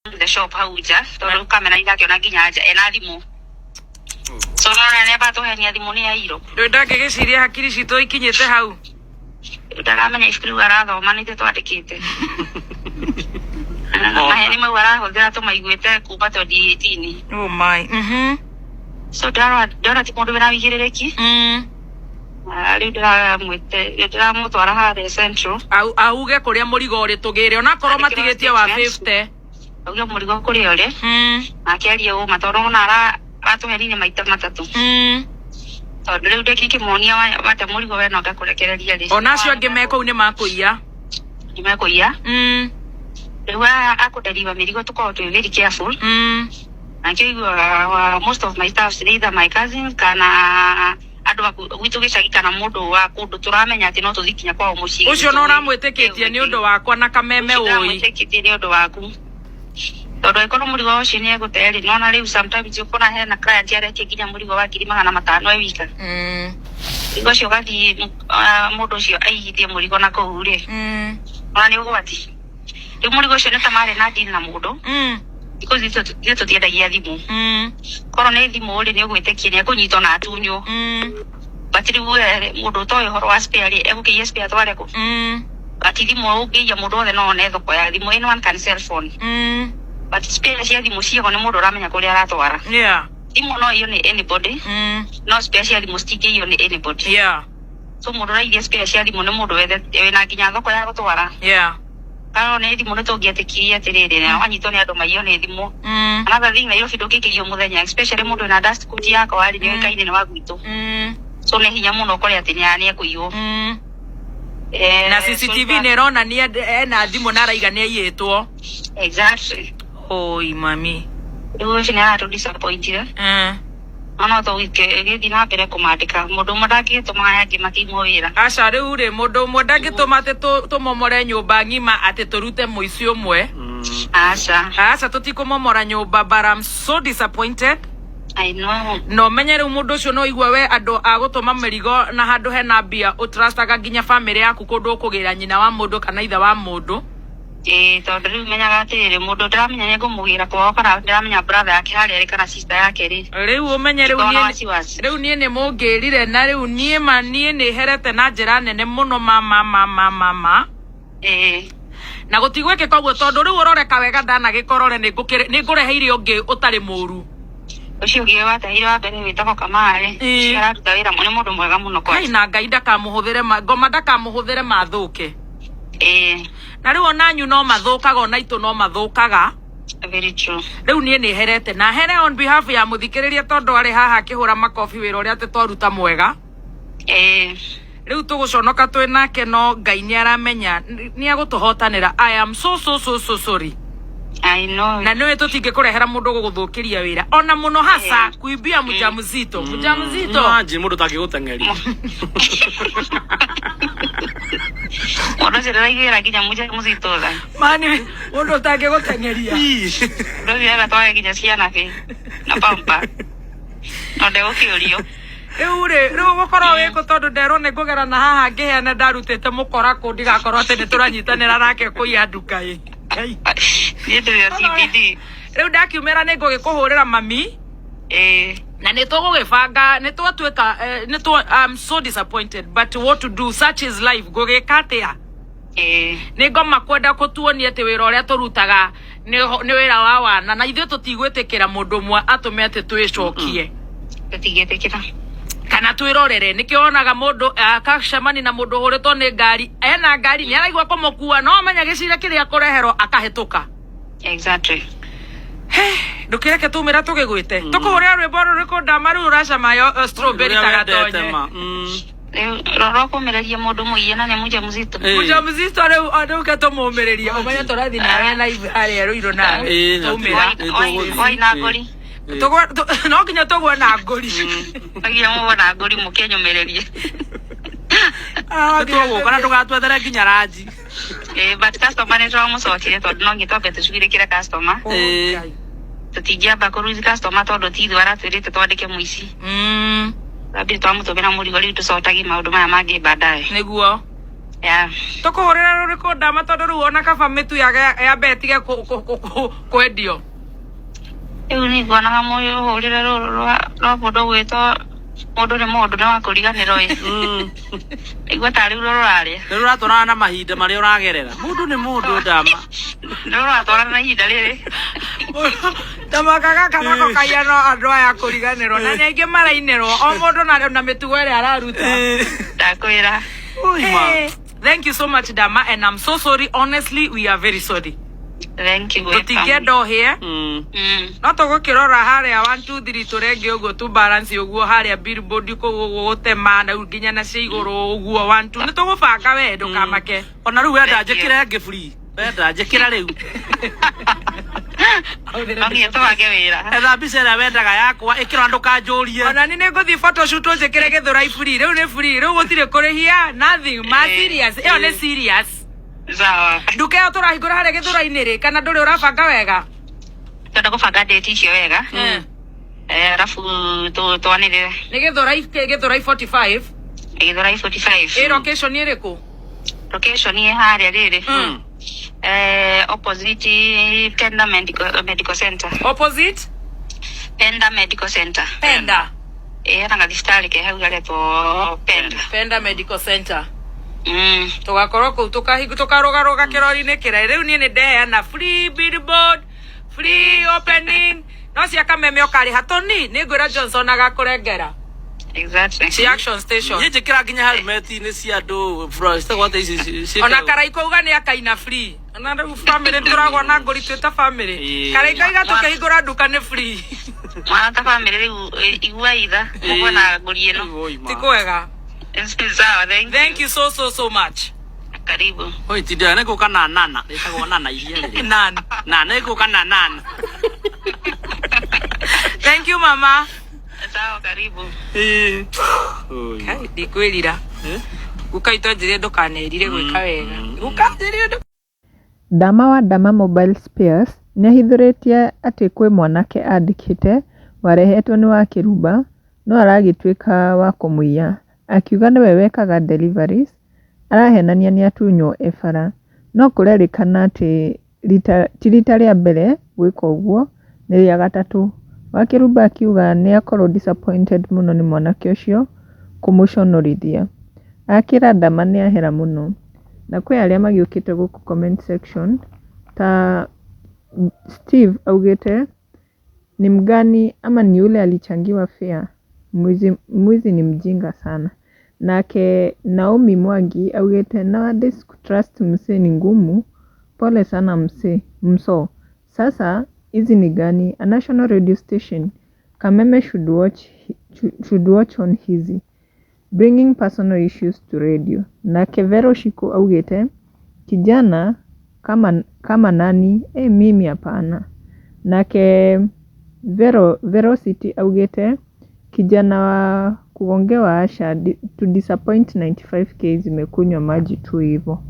The shop hau nja, tondũ kamera irakĩona nginya nja ena thimũ, so nona nĩ amba tũhenia thimũ nĩ yairwo. Rĩu ndangĩgĩciria hakiri citũ ikinyĩte hau. Ndaramenya ibuku rĩu arathoma nĩ ithuĩ twandĩkĩte maheni mau arahũthĩra tũmaiguĩte kuma 2018. Oh my. So ndĩrarora ndĩrona ti mũndũ wĩna wĩigĩrĩrĩki. Ah, rĩu ndĩramwĩte ndĩramũtwara harĩa Central. Auge kũrĩa mũrigo ũrĩ tũgĩre onakorwo Andĩkĩrwo matigĩtie wa statement. 50. Auge mũrigo kũrĩa ũrĩ, nake arie ũma tondũ ona aratũhenirie maita matatũ, tondũ rĩu ndĩkĩkĩmuonia wate mũrigo we no ngakũrekereria rĩ. Ona acio angĩ me kũu nĩ makũiya. Nĩ mekũiya. Rĩu aya akũdeliver mĩrigo tũkorwo twĩ very careful. Na kĩo iguaga most of my staffs nĩ either my cousins kana andũ a gwitũ gĩcagi kana mũndũ wa kũndũ tũramenya atĩ no tũthiĩ nginya kwao mũciĩ. Ũcio no ũramwĩtĩkĩtie nĩ ũndũ wakwa na kameme ũi. Ndamwĩtĩkĩtie nĩ ũndũ waku, tondũ angĩkorwo mũrigo ũcio nĩ egũte rĩ, nona rĩu sometimes ũkona hena client aretie nginya mũrigo wa 500,000 e wika. Mũrigo ũcio ũgathiĩ, mũndũ ũcio aigithie mũrigo na kũu rĩ, ona nĩ ũgwati. Rĩu mũrigo ũcio nĩ ta marĩ na deal na mũndũ, because ithuĩ tũtiendagia thimũ. Korwo nĩ thimũ rĩ, nĩ ũgwĩtĩkia nĩ ekũnyitwo na atunywo, but rĩu we rĩ, mũndũ ũtoĩ ũhoro wa spare rĩ, egũkĩiya spare atware kũ? But thimũ ũngĩiya mũndũ wothe no one thoko ya thimũ, anyone can sell phone, but spare cia thimũ ciagwo nĩ mũndũ ũramenya kũrĩa aratwara. Thimũ no iywo nĩ anybody, no spare cia thimũ citingĩiywo nĩ anybody. So mũndũ ũrairia spare cia thimũ nĩ mũndũ wĩna nginya thoko ya gũtwara. Kana nĩ thimũ nĩ tũngĩetĩkirie atĩrĩrĩ, na wanyitwo nĩ andũ maiywo nĩ thimũ. Another thing, Nairobi ndũngĩikĩrio mũthenya, especially mũndũ wĩna dust coat yakwa rĩ, nĩũĩkaine nĩ wa gwitũ, so nĩ hinya mũno ũkore atĩ nĩ ekũiywo. Na CCTV nĩ ĩronania ena thimũ na araiga nĩ aiyĩtwo. Exactly. Oi mami. Rĩu ũcio nĩ aratũ disappointire. No no tũgĩthiĩ na mbere kũmandĩka, mũndũ ũmwe ndangĩgĩtũma aya angĩ makiumwo wĩra. Aca, rĩu rĩ, mũndũ ũmwe ndangĩtũma atĩ tũmomore nyũmba ng'ima atĩ tũrute mũici ũmwe. Aca. Aca, tũtikũmomora nyũmba, but I'm so disappointed. I know. Na ũmenye rĩu mũndũ ũcio no igua we andũ a gũtũma mĩrigo na handũ hena mbia ũtrustaga nginya famĩlĩ yaku kũndũ ũkũgĩra nyina wa mũndũ kana ithe wa mũndũ. Ĩĩ, tondũ rĩu menyaga atĩrĩrĩ, mũndũ ndĩramenya nĩ ngũmũgĩra kwao kana ndĩramenya brother yake harĩa arĩ kana sister yake rĩ, Rĩu ũmenye rĩu ndikoragwo na niĩ wasiwasi. Rĩu niĩ nĩ mũngĩrire na rĩu niĩ ma niĩ nĩ herete na njĩra nene mũno ma ma ma ma ma ma. Na gũtigwĩkĩka ũguo tondũ rĩu ũroreka wega ndanagĩkorore nĩ ngũreheire ũngĩ ũtarĩ mũru. Ũcio ũngĩ watahire wa mbere wĩtagwo Kamarĩ. Ũcio araruta wĩra, nĩ mũndũ mwega mũno. Kai. Kwanja. Na Ngai ndakamũhũthĩre ngoma ndakamũhũthĩre mathũke. Na rĩu onanyu no mathũkaga, ona itũ no mathũkaga. Very true. Rĩu niĩ nĩ herete na here on behalf ya mũthikĩrĩria tondũ arĩ haha akĩhũra makobi wĩra ũrĩa atĩ twaruta mwega. Rĩu tũgũconoka twĩ nake, no Ngai nĩ aramenya nĩ agũtũhotanĩra. I am so so so so sorry. I know. Na nĩũĩ tũtingĩkũrehera mũndũ ũgũgũthũkĩria wĩra ona mũno hasa kuibia mjamzito mjamzito. Imagine mũndũ ũtangĩgũteng'eria. Mũndũ ũcio ndĩraiguĩra nginya mũzito tha. Mani mũndũ ũtangĩgũteng'eria. Mũndũ ũcio ena twage nginya ciana bĩ na pampa no ndegũkĩũrio. Rĩu rĩ, rĩu gũkorwo wĩkũ tondũ nderwo nĩ ngũgera na haha ngĩheana ndarutĩte mũkora kũ ndigakorwo atĩ nĩ tũranyitanĩra nake kũiya nduka ĩ. Ngai. Niĩ ndĩrĩ o CBD. Rĩu ndakiumĩra nĩ ngũgĩkũhũrĩra mami. Na nĩ tũgũgĩbanga nĩ twatuĩka nĩ twa. I'm so disappointed, but what to do, such is life. Ngũgĩka atĩa? Nĩ ngoma kwenda kũtuonia atĩ wĩra ũrĩa tũrutaga nĩ wĩra wa wana na ithuĩ tũtigwĩtĩkĩra mũndũ ũmwe atũme atĩ twĩcokie. Tũtingĩtĩkĩra. Kana twĩrorere nĩkĩo wonaga mũndũ akacemania na mũndũ ũhũrĩtwo nĩ ngari, ena ngari nĩ araigua kũmũkua no amenya gĩcira kĩrĩa kũreherwo akahĩtũka. Ndũkĩreke tumĩra tũgĩgwĩte tũkũhũrĩra rwĩmbo rũrĩkũ ndama rĩu ũracama yo strawberry Ũrĩa wendete tagatonye. ma. Rĩu rora ũkũmĩrĩria mũndũ mũiye na nĩ mũjamzito. Mũjamzito rĩu rĩu ke tũmũmĩrĩrie ũmenye tũrathiĩ nawe live harĩa rũirũ nawe Ĩĩ, twaumĩra. Ĩĩ, tũgũthiĩ. Waina ngori. No nginya tũgwe na ngũri. No nginya mũgwe na ngori mũkĩnyũmĩrĩrie. Nĩtũgũka na ndũgatwethere nginya ranji. Ĩĩ, but customer nĩ twamũcokirie tondũ no nginya twambe tũcugurĩkĩre customer. Tũtingĩamba kũ lose customer tondũ ti ithuĩ aratwĩrĩte twandĩke mũici. Twambire twamũtũmĩra mũrigo, rĩu tũcotagi maũndũ maya mangĩ baadaye. Nĩguo. Yeah. Tũkũhũrĩra rũrĩkũ, Ndama? Tondũ rĩu ona kaba mĩtu yambe ĩtige kwendio. Rĩu nĩ nguonaga mũhũrĩre rũrũ rwa mũndũ ũgwĩtwo mũndũ nĩ mũndũ nĩ wa kũriganĩrwo ĩ. Nĩguo tarĩ rũrũ rũrarĩa. Nĩ rũratwarana na mahinda marĩa ũragerera. Mũndũ nĩ mũndũ, Ndama. Nĩ rũratwarana na ihinda rĩrĩ. Tamaka gaka nako kaiyano andũ aya kũriganĩrwo na nĩ aingĩ marainĩrwo o mũndũ na mĩtugo ĩrĩa araruta. Ndakwĩra. Oi, ma. Hey, thank you so much, Dama, and I'm so sorry. Honestly, we are very sorry. Thank you. Tũtingĩenda ũhĩe. No tũgũkĩrora harĩa 1 2 3 tũrenge ũguo tu balance ũguo harĩa billboard kũu ũguo gũtema na rĩu nginya na cia igũrũ ũguo 1 2 nĩ tũgũbanga, we ndũkamake. Ona rĩu wenda Thank you. njĩkĩre ĩngĩ free. Wenda njĩkĩra rĩu. No nginya tũbange wĩra. Etha mbica ĩrĩa wendaga yakwa ĩkĩra, ndũkanjũrie. Ona ni nĩ ngũthiĩ photoshoot njĩkĩre Gĩthũrai free. Rĩu nĩ free, rĩu gũtirĩ kũrĩhia nothing ma. Serious, ĩyo nĩ serious. Sawa. Nduka ĩyo tũrahingũra harĩa Gĩthũrai-inĩ rĩ, kana ndũrĩ ũrabanga wega? Twenda kũbanga date icio wega. Eh, arabu twanĩrĩre. Nĩ Gĩthũrai 45? Gĩthũrai 45. Ĩ location ĩrĩkũ? Location ĩ harĩa rĩrĩ. Eh, opposite Penda Medical Center. Opposite? Penda Medical Center. Penda? Ĩ hena gathibitarĩ ke hau garetwo Penda. Penda Medical Center. Tũgakorwo kũu tũkarũgarũga kĩrori-inĩ kĩrĩa rĩu niĩ nĩ ndeheana free billboard, free opening, no cia Kameme ũkarĩha tũni nĩ ngwĩra Johnson agakũrengera. Exactly. Ci action station. Niĩ njĩkĩra nginya helmet-inĩ cia andũ citagwo atĩa ici Ona Karaiko uga nĩ akaina free. Ona rĩu family tũragwa na ngũri twĩ ta family. Karaiko iga tũkĩhingũra nduka nĩ free. Mwana ta family rĩu igua itha mũgwe na ngũri ĩno. Oi, ma. Ti kwega. Sawa, thank you. Thank you so so so much. Karibu. Oi, tinda nĩ ngũka na nana. Rĩtagwo nana iria rĩrĩ. Nan. Na nĩ ngũka na nana. Thank you, mama. Sawa, karibu. Oi, ma. Kai, ndikwĩrira. Eh? Guka itũ anjĩrire ndũkanerire gwĩka wega. Guka anjĩrire Ndama wa Ndama Mobile Spares nĩahithũrĩtie atĩ kwĩ mwanake andĩkĩte warehetwo nĩ Wakĩrumba no aragĩtuĩka wa kũmũiya, akiuga nĩwe wekaga deliveries, arahenania nĩatunywo e bara. No kũrerĩkana atĩ ti rita rĩa mbere gwĩka ũguo, nĩ rĩa gatatũ. Wakĩrumba akiuga nĩakorwo disappointed mũno nĩ mwanake ũcio kũmũconorithia. Akĩra Ndama nĩahera mũno. Na kwĩ arĩa magĩũkĩte gũkũ comment section ta Steve augĩte ni mgani ama ni yule alichangiwa fare? Mwizi, mwizi ni mjinga sana. Nake Naomi Mwangi augĩte nowadays kutrust msee ni ngumu, pole sana msee mso. Sasa hizi ni gani? A national radio station. Kameme should watch on hizi bringing personal issues to radio. Nake Vero Shiko augĩte kijana kama nani? E, mimi hapana. Nake Verocity augĩte kijana wa kugongewa Asha to disappoint 95K zimekunywa maji tu hivo.